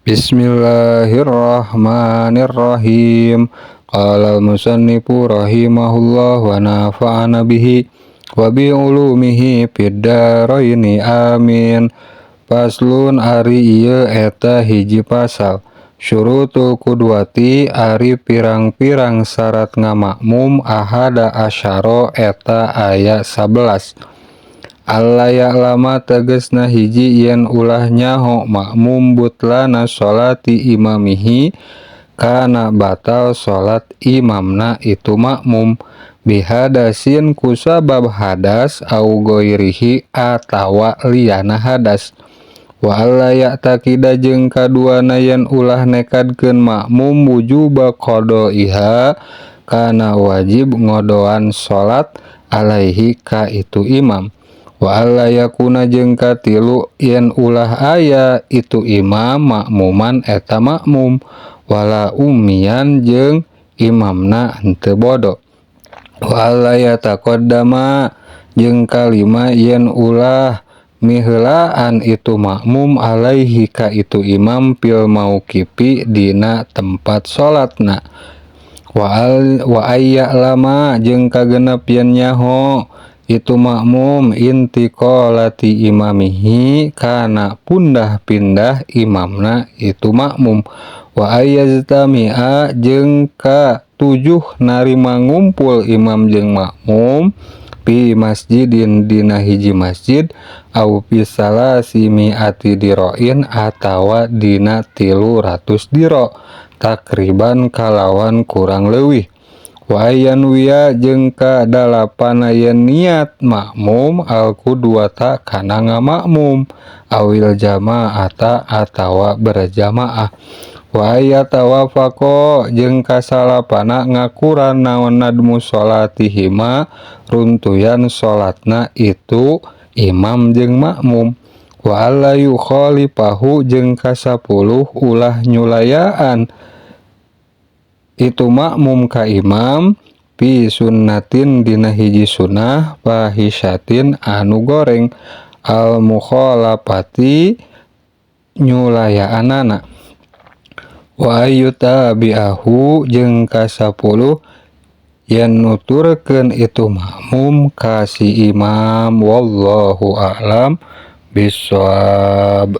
Bismillahirrahmanirrahim. Qala al-musannifu rahimahullah wa nafa'ana bihi wa bi ulumihi fid dharaini, amin. Faslun, ari ieu eta hiji pasal. Syurutul qudwati, ari pirang-pirang syarat ngamakmum, ahada asyara, eta aya 11. Alla ya'lama, tegesna hiji yen ulah nyaho makmum, butlana sholati imamihi, kana batal salat imamna itu makmum, bihadasin, kusabab hadas, au ghairihi, atawa liyana hadas. Wa alla ya'taqida, jeung kaduana yen ulah nekadkeun makmum, wujuba qadaiha, kana wajib ngodoan salat, alaihi, ka itu imam. Wa alla yakuna, jeung katilu yen ulah aya itu imam makmuman, eta makmum, wala ummiyan, jeung imamna henteu bodo. Wa alla yataqaddama, jeung kalima yen ulah miheulaan itu makmum, alaihi, ka itu imam, fil mauqifi, dina tempat salatna. Wa ayya'lama, jeung kagenep yen nyaho itu makmum, intiqalati imamihi, kana pundah-pindah imamna itu makmum. Wa ayyajtami'a, jeung ka tujuh narima ngumpul imam jeung makmum, fi masjidin, dina hiji masjid, au fi salasi mi'ati diroin, atawa dina 300 diro, takriban, kalawan kurang leuwih. Wa ayyanwiya, jeung kadalapan yen niat makmum, al qudwata, kana ngamakmum, awil jama'ata, atawa berjamaah. Wa ayyatawafaqa, jeung kasalapana ngakuran naon nadmu sholatihima, runtuyan salatna itu imam jeung makmum. Wa alla yukhalifahu, jeung kasapuluh ulah nyulayaan itu makmum ka imam, fi sunnatin, dina hiji sunnah, fahisyatin, anu goreng, al mukhalafati, nyulayaanana. Wa ayyutabi'ahu, jeung kasapuluh yen nuturkeun itu makmum ka si imam. Wallahu a'lam bissawab.